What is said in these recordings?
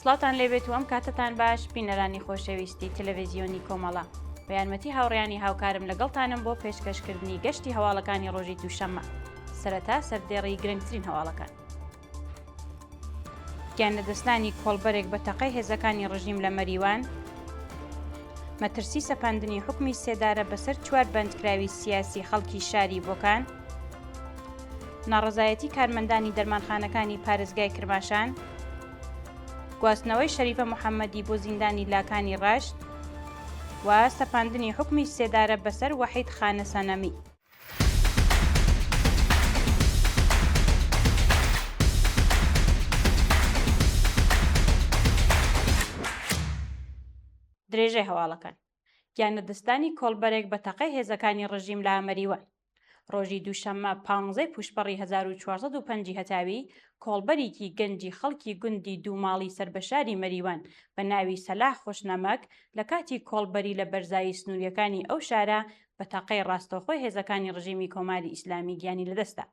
سڵاوتان لێبێت و ئەم کاتەتان باش بینەرانی خۆشەویستی تەلەڤیزیۆنی کۆمەڵە. بە یارمەتی هاوڕێیانی هاوکارم لەگەڵتانم بۆ پێشکەشکردنی گەشتی هەواڵەکانی ڕۆژی دووشەممە. سەرەتا سەردێڕی گرنگترین هەواڵەکان. گیانلەدەستدانی کۆڵبەرێک بە تەقەی هێزەکانی ڕژیم لە مەریوان، مەترسی سەپاندنی حوکمی سێدارە بەسەر چوار بەندکراوی سیاسی خەڵکی شاری بۆکان، ناڕەزایەتی کارمەندانی دەرمانخانەکانی پارێزگای کرماشان، گواستنەوەی شەریفە محەممەدی بۆ زیندانی لاکانی ڕەشت و سەپاندنی حوکمی سێدارە بەسەر وەحید خانەسەنەمی. درێژەی هەواڵەکان گیانلەدەستدانی کۆڵبەرێک بە تەقەی هێزەکانی ڕژیم لە مەریوان ڕۆژی دووشەممە پانزەی پووشپەڕی 1405 هەتاوی کۆڵبەریکی گەنجی خەڵکی گوندی دووماڵی سەر بە شاری مەریوان بە ناوی سەلاح خۆشنەمەک لە کاتی کۆڵبەری لە بەرزایی سنووریەکانی ئەو شارە بە تەقەی ڕاستەوخۆی هێزەکانی ڕژیمی کۆماری ئیسلامی گیانی لەدەستدا.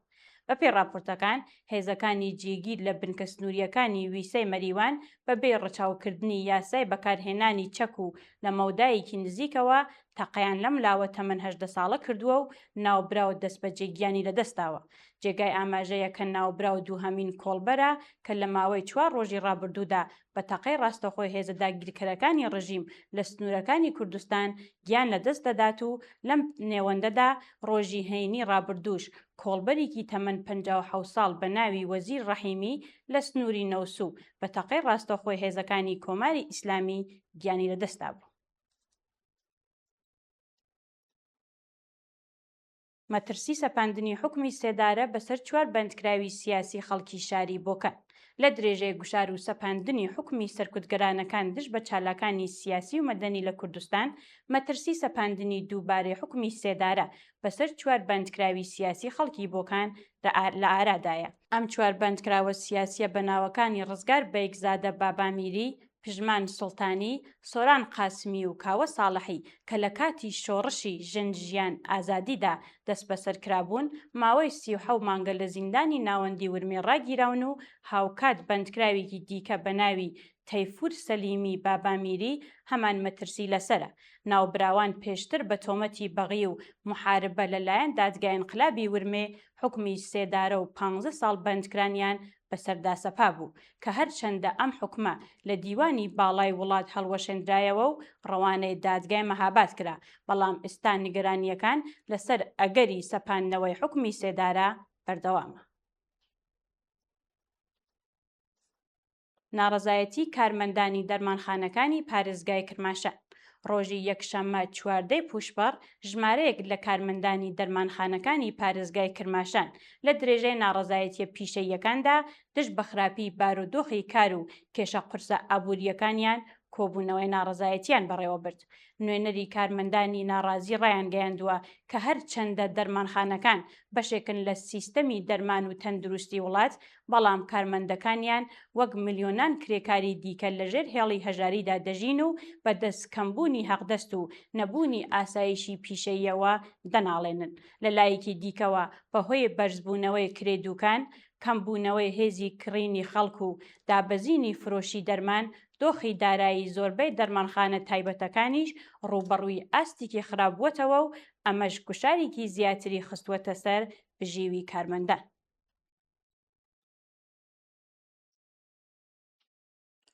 بەپێی ڕاپۆرتەکان، هێزەکانی جێگیر لە بنکە سنوورییەکانی ویسەی مەریوان بە بێ ڕەچاوکردنی یاسای بەکارهێنانی چەک و لە مەودایەکی نزیکەوە تەقەیان لەم لاوە تەمەن 18 ساڵە کردووە و ناوبراو دەستبەجێ گیانی لەدەستداوە. جێگای ئاماژەیە کە ناوبراو دووهەمین کۆڵبەرە کە لە ماوەی چوار ڕۆژی ڕابردوودا بە تەقەی ڕاستەوخۆی هێزە داگیرکەرەکانی ڕژیم لە سنوورەکانی کوردستان گیان لە دەست دەدات و لەم نێوەندەدا ڕۆژی هەینی ڕابردووش کۆڵبەریکی تەمەن 57 ساڵ بە ناوی وەزیر ڕەحیمی لە سنووری نەوسوو بە تەقەی ڕاستەوخۆی هێزەکانی کۆماری ئیسلامی گیانی لە دەست دابوو. مەترسی سەپاندنی حوکمی سێدارە بەسەر چوار بەندکراوی سیاسی خەڵکی شاری بۆکان، لە درێژەی گوشار و سەپاندنی حوکمی سەرکوتگەرانەکان دژ بە چالاکانی سیاسی و مەدەنی لە کوردستان، مەترسی سەپاندنی دووبارەی حوکمی سێدارە بەسەر چوار بەندکراوی سیاسی خەڵکی بۆکان لە ئارادایە. ئەم چوار بەندکراوە سیاسییە بە ناوەکانی ڕزگار بەیگزادە بابامیری، پژمان سوڵتانی، سۆران قاسمی و کاوە ساڵحی کە لە کاتی شۆڕشی ژن ژیان ئازادی دا دەستبەسەر کرابوون، ماوەی 37 مانگە لە زیندانی ناوەندی ورمێ ڕاگیراون و هاوکات بەندکراوێکی دیکە بە ناوی تەیفوور سەلیمی بابامیری هەمان مەترسی لەسەرە. ناوبراوان پێشتر بە تۆمەتی بەغی و موحاربە لە لایەن دادگای ئینقلابی ورمێ حوکمی سێدارە و پانزە ساڵ بەندکرانیان بەسەردا سەپابوو، کە هەرچەندە ئەم حوکمە لە دیوانی باڵای وڵات هەڵوەشێندرایەوە و ڕەوانەی دادگای مەهاباد کرا، بەڵام ئیستا نیگەرانییەکان لەسەر ئەگەری سەپاندنەوەی حوکمی سێدارە بەردەوامە. ناڕەزایەتی کارمەندانی دەرمانخانەکانی پارێزگای کرماشان ڕۆژی یەکشەممە چواردەی پووشپەڕ ژمارەیەک لە کارمەندانی دەرمانخانەکانی پارێزگای کرماشان لە درێژەی ناڕەزایەتییە پیشەییەکاندا دژ بە خراپیی بارودۆخی کار و کێشە قورسە ئابوورییەکانیان کۆبوونەوەی ناڕەزایەتییان بەڕێوەبرد. نوێنەری کارمەندانی ناڕازی ڕایانگەیاندووە کە هەرچەندە دەرمانخانەکان بەشێکن لە سیستەمی دەرمان و تەندروستی وڵات، بەڵام کارمەندەکانیان وەک ملیۆنان کرێکاری دیکە لەژێر هێڵی هەژاریدا دەژین و بەدەست کەمبوونی هەقدەست و نەبوونی ئاسایشی پیشەییەوە دەناڵێنن. لە لایەکی دیکەوە بەهۆی بەرزبوونەوەی کرێی دوکان، کەمبوونەوەی هێزی کڕینی خەڵک و دابەزینی فرۆشی دەرمان، دۆخی دارایی زۆربەی دەرمانخانە تایبەتەکانیش ڕووبەڕووی ئاستێکی خراپ بووەتەوە و ئەمەش گوشارێکی زیاتری خستووەتە سەر بژیوی کارمەندان.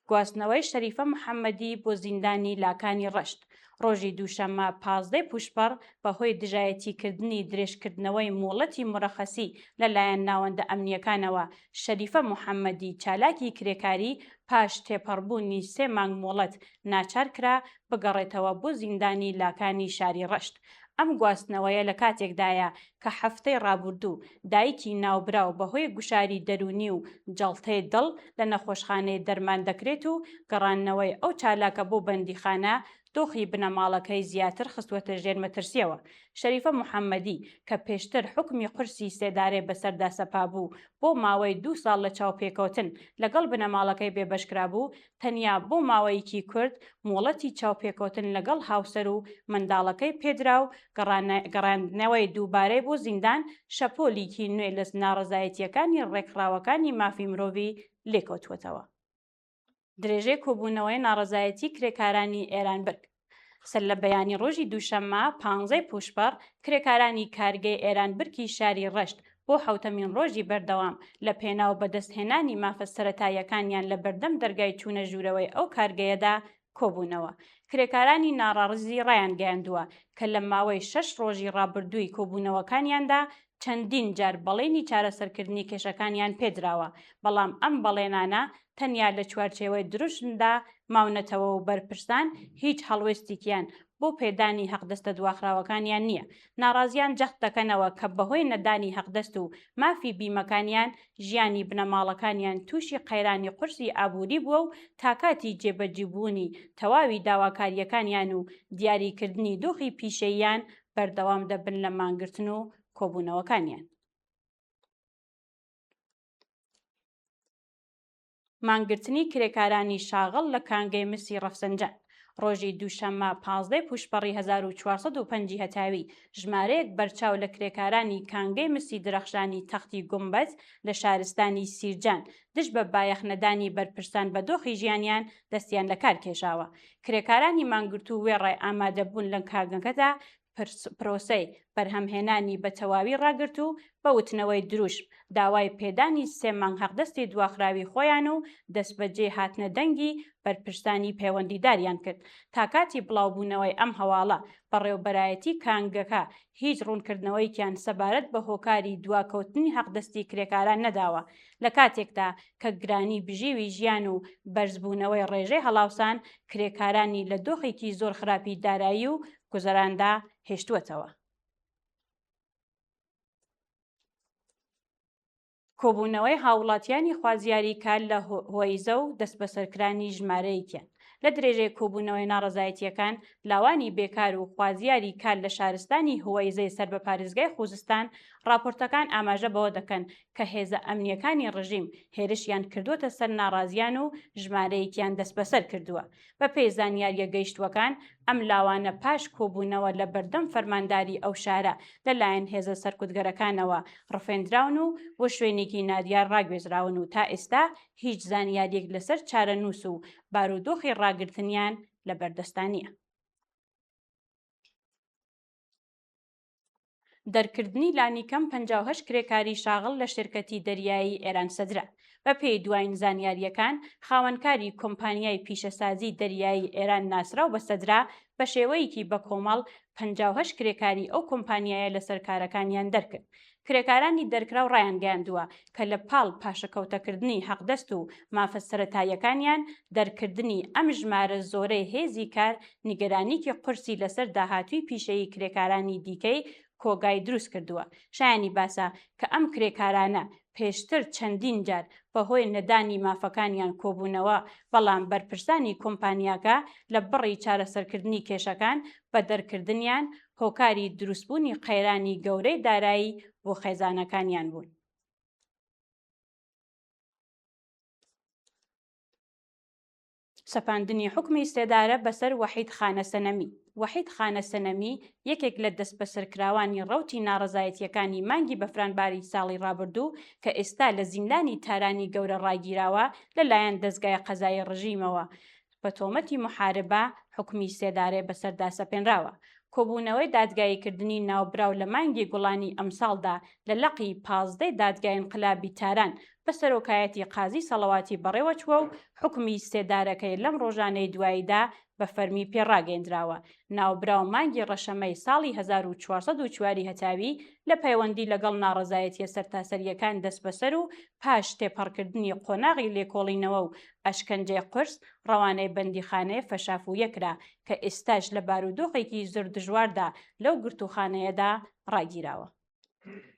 گواستنەوەی شەریفە محەممەدی بۆ زیندانی لاکانی ڕەشت ڕۆژی دووشەممە پازدەی پووشپەڕ بەهۆی دژایەتیکردنی درێژکردنەوەی مۆڵەتی مورەخەسی لەلایەن ناوەندە ئەمنییەکانەوە شەریفە محەممەدی چالاکی کرێکاری پاش تێپەڕبوونی سێ مانگ مۆڵەت ناچار کرا بگەڕێتەوە بۆ زیندانی لاکانی شاری ڕەشت. ئەم گواستنەوەیە لە کاتێکدایە کە هەفتەی ڕابوردوو دایکی ناوبراو بەهۆی گوشاری دەروونی و جەڵتەی دڵ لە نەخۆشخانەی دەرمان دەکرێت و گەڕاندنەوەی ئەو چالاکە بۆ بەندیخانە دۆخی بنەماڵەکەی زیاتر خستووەتە ژێر مەترسییەوە. شەریفە محەممەدی کە پێشتر حوکمی قورسی سێدارەی بەسەردا سەپابوو، بۆ ماوەی دوو ساڵ لە چاوپێکەوتن لەگەڵ بنەماڵەکەی بێبەشکرابوو، تەنیا بۆ ماوەیەکی کورت مۆڵەتی چاوپێکەوتن لەگەڵ هاوسەر و منداڵەکەی پێدرا و گەڕاندنەوەی دووبارەی بۆ زیندان شەپۆلیکی نوێ لە ناڕەزایەتییەکانی ڕێکخراوەکانی مافی مرۆڤی لێکەوتووەتەوە. درێژەی کۆبوونەوەی ناڕەزایەتی کرێکارانی ئێران برد. سەر لە بەیانی ڕۆژی دووشەممە پانزەی پووشپەڕ، کرێکارانی کارگەی ئێران برکی شاری ڕەشت بۆ حەوتەمین ڕۆژی بەردەوام لە پێناو بەدەستهێنانی مافە سەرەتاییەکانیان لە بەردەم دەرگای چوونە ژوورەوەی ئەو کارگەیەدا کۆبوونەوە. کرێکارانی ناڕازی ڕایانگەیاندووە کە لە ماوەی شەش ڕۆژی ڕابردووی کۆبوونەوەکانیاندا چەندین جار بەڵێنی چارەسەرکردنی کێشەکانیان پێدراوە، بەڵام ئەم بەڵێنانە تەنیا لە چوارچێوەی دروشمدا ماونەتەوە و بەرپرسان هیچ هەڵوێستیکیان بۆ پێدانی هەقدەستە دواخراوەکانیان نییە. ناڕازیان جەخت دەکەنەوە کە بەهۆی نەدانی هەقدەست و مافی بیمەکانیان، ژیانی بنەماڵەکانیان تووشی قەیرانی قورسی ئابووری بووە و تا کاتی جێبەجیبوونی تەواوی داواکارییەکانیان و دیاریکردنی دۆخی پیشەییان بەردەوام دەبن لە مانگرتن و کۆبوونەوەکانیان. مانگرتنی کرێکارانی شاغڵ لە کانگەی مسی ڕەفسەنجان ڕۆژی دووشەممە 15 پووشپەڕی 1405 هەتاوی ژمارەیەک بەرچاو لە کرێکارانی کانگەی مسی درەخشانی تەختی گومبەز لە شارستانی سیرجان دژ بە بایەخ نەدانی بەرپرسان بە دۆخی ژیانیان دەستیان لە کار کێشاوە. کرێکارانی مانگرتوو وێڕای ئامادەبوون لە کارگەکەدا پرۆسەی بەرهەمهێنانی بە تەواوی ڕاگرت و بە وتنەوەی دروشم داوای پێدانی سێ مانگ حەقدەستی دواخراوی خۆیان و دەستبەجێ هاتنە دەنگی بەرپرسانی پەیوەندیداریان کرد. تا کاتی بڵاوبوونەوەی ئەم هەواڵە بەڕێوبەرایەتی کانگەکە هیچ ڕوونکردنەوەیکیان سەبارەت بە هۆکاری دواکەوتنی حەقدەستی کرێکاران نەداوە لە کاتێکدا کە گرانی بژیوی ژیان و بەرزبوونەوەی ڕێژەی هەڵاوسان کرێکارانی لە دۆخێکی زۆر خراپی دارایی و گوزەراندا هێشتووەتەوە. کۆبوونەوەی هاووڵاتیانی خوازیاری کار لە هۆیزە و دەستبەسەرکرانی ژمارەیەکیان. لە درێژەی کۆبوونەوەی ناڕەزایەتییەکان، لاوانی بێکار و خوازیاری کار لە شارستانی هوەیزەی سەر بە پارێزگای خوزستان، ڕاپۆرتەکان ئاماژە بەوە دەکەن کە هێزە ئەمنییەکانی ڕژیم هێرشیان کردووەتە سەر ناڕازیان و ژمارەیەکیان دەستبەسەر کردووە. بەپێی زانیارییە گەیشتووەکان، ئەم لاوانە پاش کۆبوونەوە لە بەردەم فەرمانداری ئەو شارە لە لایەن هێزە سەرکوتگەرەکانەوە ڕفێندراون و بۆ شوێنێکی نادیار ڕاگوێزراون و تا ئێستا هیچ زانیارییەک لەسەر چارەنووس و بارودۆخی ڕاگرتنیان لە بەردەستا نییە. دەرکردنی لانیکەم 58 کرێکاری شاغڵ لە شرکەتی دەریایی ئێران سەدرا. بەپێی دواین زانیارییەکان، خاوەنکاری کۆمپانیای پیشەسازی دەریایی ئێران ناسراو بە سەدرا، بە شێوەیەکی بەکۆمەڵ 58 کرێکاری ئەو کۆمپانیایە لەسەر کارەکانیان دەرکرد. کرێکارانی دەرکراو ڕایانگەیاندووە کە لە پاڵ پاشەکەوتەکردنی حەقدەست و مافە سەرەتاییەکانیان، دەرکردنی ئەم ژمارە زۆرەی هێزی کار نیگەرانیکی قورسی لەسەر داهاتووی پیشەیی کرێکارانی دیکەی کۆگای دروست کردووە. شایانی باسە کە ئەم کرێکارانە پێشتر چەندین جار بەهۆی نەدانی مافەکانیان کۆبوونەوە، بەڵام بەرپرسانی کۆمپانیاکە لە بڕی چارەسەرکردنی کێشەکان بە دەرکردنیان هۆکاری دروستبوونی قەیرانی گەورەی دارایی بۆ خێزانەکانیان بوون. سەپاندنی حوکمی سێدارە بەسەر وەحید خانەسەنەمی وەحید خانەسەنەمی یەکێک لە دەستبەسەرکراوانی ڕەوتی ناڕەزایەتییەکانی مانگی بەفرانباری ساڵی ڕابردوو کە ئێستا لە زیندانی تارانی گەورە ڕاگیراوە لەلایەن دەزگای قەزایی ڕژیمەوە بە تۆمەتی موحاربە حوکمی سێدارەی بەسەردا سەپێنراوە. کۆبوونەوەی دادگاییکردنی ناوبراو لە مانگی گوڵانی ئەمساڵدا لە لقی پازدەی دادگای ئینقلابی تاران بە سەرۆکایەتی قازی سەڵەواتی بەڕێوەچووە و حوکمی سێدارەکەی لەم ڕۆژانەی دواییدا بە فەرمی پێ ڕاگەیندراوە. ناوبراو مانگی ڕەشەمەی ساڵی 1404 ی هەتاوی لە پەیوەندی لەگەڵ ناڕەزایەتییە سەرتاسەرییەکان دەستبەسەر و پاش تێپەڕکردنی قۆناغی لێکۆڵینەوە و ئەشکەنجەی قورس ڕەوانەی بەندیخانەی فەشافویە کرا کە ئێستاش لە بارودۆخێکی زۆر دژواردا لەو گرتووخانەیەدا ڕاگیراوە.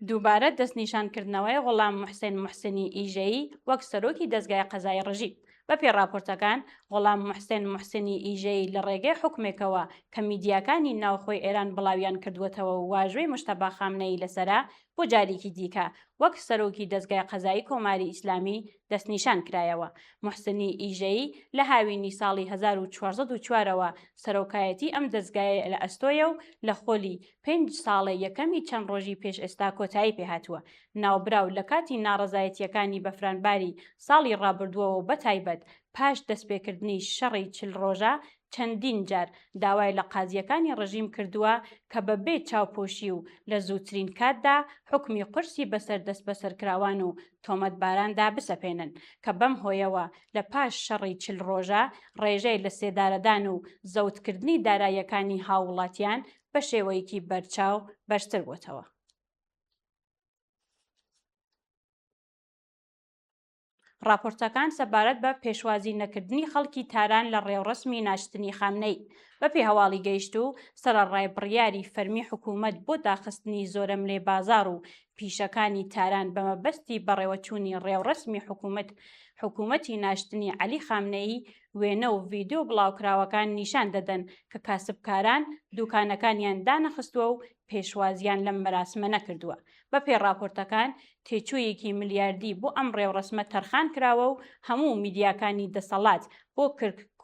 دووبارە دەستنیشانکردنەوەی غوڵام موحسێن موحسنی ئیژەیی وەک سەرۆکی دەزگای قەزای ڕژیم. بەپێی ڕاپۆرتەکان، غوڵام موحسێن موحسنی ئیژەیی لە ڕێگەی حوکمێکەوە کە میدیاکانی ناوخۆی ئێران بڵاویان کردووەتەوە و واژۆی مجتەبا خامنەیی لەسەرە، بۆ جارێکی دیکە وەک سەرۆکی دەزگای قەزایی کۆماری ئیسلامی دەستنیشان کرایەوە. موحسنی ئیژەیی لە هاوینی ساڵی 1404 ەوە سەرۆکایەتی ئەم دەزگایەی لە ئەستۆیە و لە خۆلی پێنج ساڵەی یەکەمی چەند ڕۆژی پێش ئێستا کۆتایی پێهاتووە. ناوبراو لە کاتی ناڕەزایەتییەکانی بەفرانباری ساڵی ڕابردووەوە و بەتایبەت. پاش دەستپێکردنی شەڕی 40 ڕۆژە چەندین جار داوای لە قازییەکانی ڕژیم کردووە کە بە بێ چاوپۆشی و لە زووترین کاتدا حوکمی قورسی بەسەر دەستبەسەرکراوان و تۆمەتباراندا بسەپێنن کە بەم هۆیەوە لە پاش شەڕی 40 ڕۆژە ڕێژەی لەسێدارەدان و زەوتکردنی داراییەکانی هاووڵاتیان بە شێوەیەکی بەرچاو بەرزتر بۆتەوە. ڕاپۆرتەکان سەبارەت بە پێشوازی نەکردنی خەڵکی تاران لە ڕێوڕەسمی ناشتنی خامنەیی بەپێی هەواڵی گەیشتوو، سەرەڕای بڕیاری فەرمی حکوومەت بۆ داخستنی زۆرەملێ بازاڕ و پیشەکانی تاران بە مەبەستی بەڕێوەچوونی ڕێوڕەسمی حکوومەت حکوومەتی ناشتنی عەلی خامنەیی، وێنە و ڤیدیۆ بڵاوکراوەکان نیشان دەدەن کە کاسبکاران دووکانەکانیان دانەخستووە و پێشوازیان لەم مەراسمە نەکردووە. بەپێی ڕاپۆرتەکان، تێچوویەکی ملیاردی بۆ ئەم ڕێوڕەسمە تەرخان کراوە و هەموو میدیاکانی دەسەڵات بۆ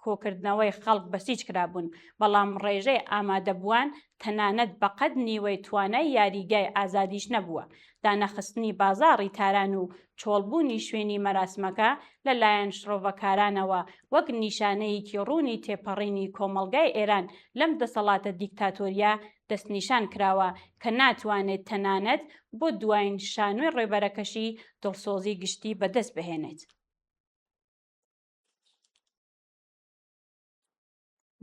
کۆکردنەوەی خەڵک بەسیج کرابوون، بەڵام ڕێژەی ئامادەبووان تەنانەت بەقەد نیوەی توانای یاریگای ئازادیش نەبووە. دانەخستنی بازاڕی تاران و چۆڵبوونی شوێنی مەراسمەکە لە لایەن شڕۆڤەکارانەوە وەک نیشانەیەکی ڕوونی تێپەڕینی کۆمەڵگای ئێران لەم دەسەڵاتە دیکتاتۆرییە دەستنیشان کراوە کە ناتوانێت تەنانەت بۆ دوایین شانۆی ڕێبەرەکەشی دڵسۆزی گشتی بەدەست بهێنێت.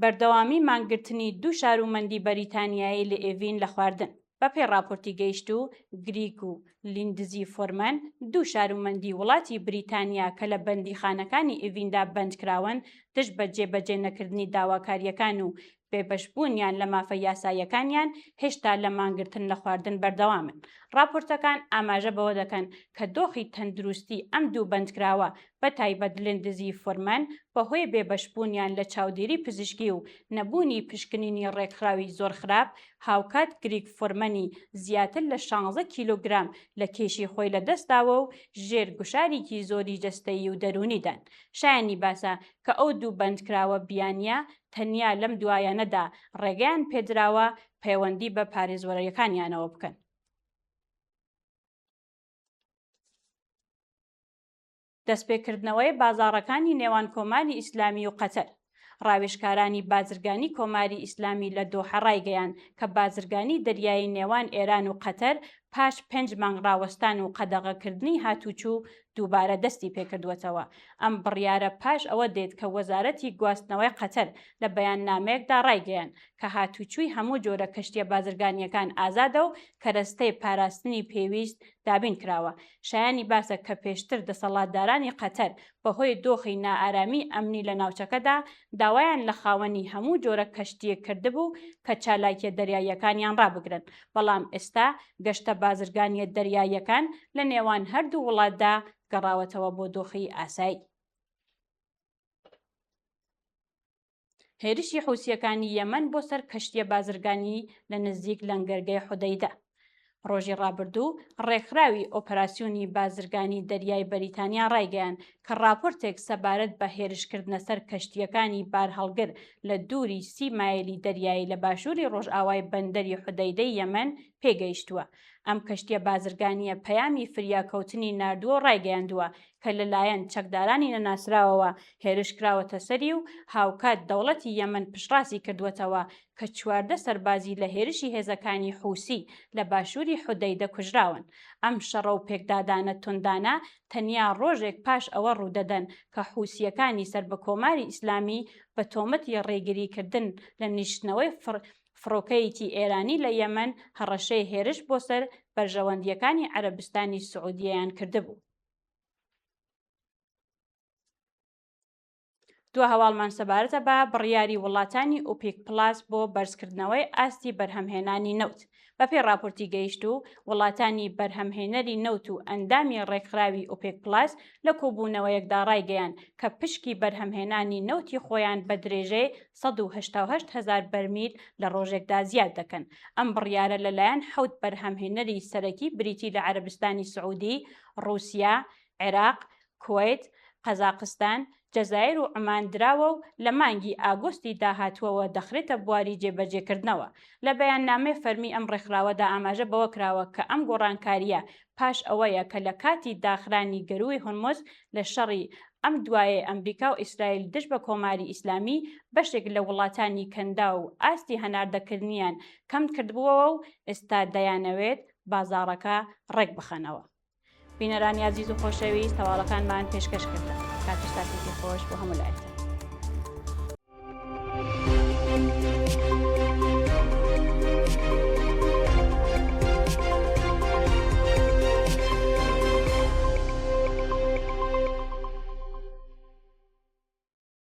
بەردەوامی مانگرتنی دوو شارومەندی بەریتانیایی لە ئێڤین لە خواردن. بەپێی ڕاپۆرتی گەیشتوو، گریگ و لیندزی فۆرمەن، دوو شارومەندی وڵاتی بریتانیا کە لە بەندیخانەکانی ئێڤیندا بەندکراون، دژ بە جێبەجێ نەکردنی داواکارییەکان و بێبەشبوونیان لە مافە یاساییەکانیان، هێشتا لە مانگرتن لە خواردن بەردەوامن. ڕاپۆرتەکان ئاماژە بەوە دەکەن کە دۆخی تەندروستی ئەم دوو بەندکراوە بە تایبەت لیندزی فۆرمەن بەهۆی بێبەشبوونیان لە چاودێری پزیشکی و نەبوونی پشکنینی ڕێکخراوی زۆر خراپ، هاوکات گریگ فۆرمەنی زیاتر لە 16 کیلۆگرام لە کێشی خۆی لەدەستداوە و ژێر گوشارێکی زۆری جەستەیی و دەروونیدان. شایانی باسە کە ئەو دوو بەندکراوە بیانییە تەنیا لەم دوایانەدا ڕێگەیان پێدراوە پەیوەندی بە پارێزوەرەکانیانەوە بکەن. دەستپێکردنەوەی بازاڕەکانی نێوان کۆماری ئیسلامی و قەتەر. ڕاوێژکارانی بازرگانی کۆماری ئیسلامی لە دۆحە ڕایگەیاند کە بازرگانی دەریایی نێوان ئێران و قەتەر پاش پێنج مانگ ڕاوەستان و قەدەغەکردنی هاتووچوو دووبارە دەستی پێکردووەتەوە. ئەم بڕیارە پاش ئەوە دێت کە وەزارەتی گواستنەوەی قەتەر لە بەیاننامەیەکدا ڕایگەیاند کە هاتووچووی هەموو جۆرە کەشتییە بازرگانییەکان ئازادە و کەرەستەی پاراستنی پێویست دابین کراوە. شایانی باسە کە پێشتر دەسەڵاتدارانی قەتەر بەهۆی دۆخی نائارامی ئەمنی لە ناوچەکەدا داوایان لە خاوەنی هەموو جۆرە کەشتییەک کردبوو کە چالاکییە دەریاییەکانیان ڕابگرن، بەڵام ئێستا گەشتە بازرگانییە دەریاییەکان لە نێوان هەردوو وڵاتدا گەڕاوەتەوە بۆ دۆخی ئاسایی. هێرشی حوسییەکانی یەمەن بۆ سەر کەشتییە بازرگانی لە نزیک لەنگەرگەی حودەیدە. ڕۆژی ڕابردوو ڕێکخراوی ئۆپەراسیۆنی بازرگانی دەریای بەریتانیا ڕایگەیاند کە ڕاپۆرتێک سەبارەت بە هێرشکردنە سەر کەشتییەکانی بارهەڵگر لە دووری 30 مایلی دەریایی لە باشووری ڕۆژئاوای بەندەری حودەیدەی یەمەن پێگەیشتووە. ئەم کەشتییە بازرگانییە پەیامی فریاکەوتنی ناردووە و ڕایگەیاندووە کە لەلایەن چەکدارانی نەناسراوەوە هێرش کراوەتە سەری و هاوکات دەوڵەتی یەمەن پشتڕاستی کردووەتەوە کە 14 سەربازی لە هێرشی هێزەکانی حوسی لە باشووری حودەیدە کوژراون. ئەم شەڕە و پێکدادانە توندانە تەنیا ڕۆژێک پاش ئەوە ڕوودەدەن کە حوسییەکانی سەر بە کۆماری ئیسلامی بە تۆمەتی ڕێگریکردن لە نیشتنەوەی فڕۆکەیەکی ئێرانی لە یەمەن هەڕەشەی هێرش بۆ سەر بەرژەوەندییەکانی عەرەبستانی سعودیەیان کردبوو. دوا هەواڵمان سەبارەتە بە بڕیاری وڵاتانی ئۆپیک پڵاس بۆ بەرزکردنەوەی ئاستی بەرهەمهێنانی نەوت. بەپێی ڕاپۆرتی گەیشتوو، وڵاتانی بەرهەمهێنەری نەوت و ئەندامی ڕێکخراوی ئۆپێک پڵاس لە کۆبوونەوەیەکدا ڕایگەیاند کە پشکی بەرهەمهێنانی نەوتی خۆیان بە درێژەی 188 هەزار بەرمیل لە ڕۆژێکدا زیاد دەکەن. ئەم بڕیارە لەلایەن حەوت بەرهەمهێنەری سەرەکی بریتی لە عەرەبستانی سعودی، ڕووسیا، عێراق، کوەیت، قەزاقستان، جەزایر و عومان دراوە و لە مانگی ئاگۆستی داهاتووەوە دەخرێتە بواری جێبەجێکردنەوە. لە بەیاننامەی فەرمی ئەم ڕێکخراوەدا ئاماژە بەوە کراوە کە ئەم گۆڕانکارییە پاش ئەوەیە کە لە کاتی داخرانی گەرووی هورمز لە شەڕی ئەم دوایەی ئەمریکا و ئیسرائیل دژ بە کۆماری ئیسلامی بەشێک لە وڵاتانی کەنداو و ئاستی هەناردەکردنیان کەم کردبووەوە و ئێستا دەیانەوێت بازاڕەکە ڕێک بخەنەوە. بینەرانی ئازیز و خۆشەویست هەواڵەکانمان پێشکەش کردن. کات و ساتێکی خۆش بۆ هەموو لایەکتان.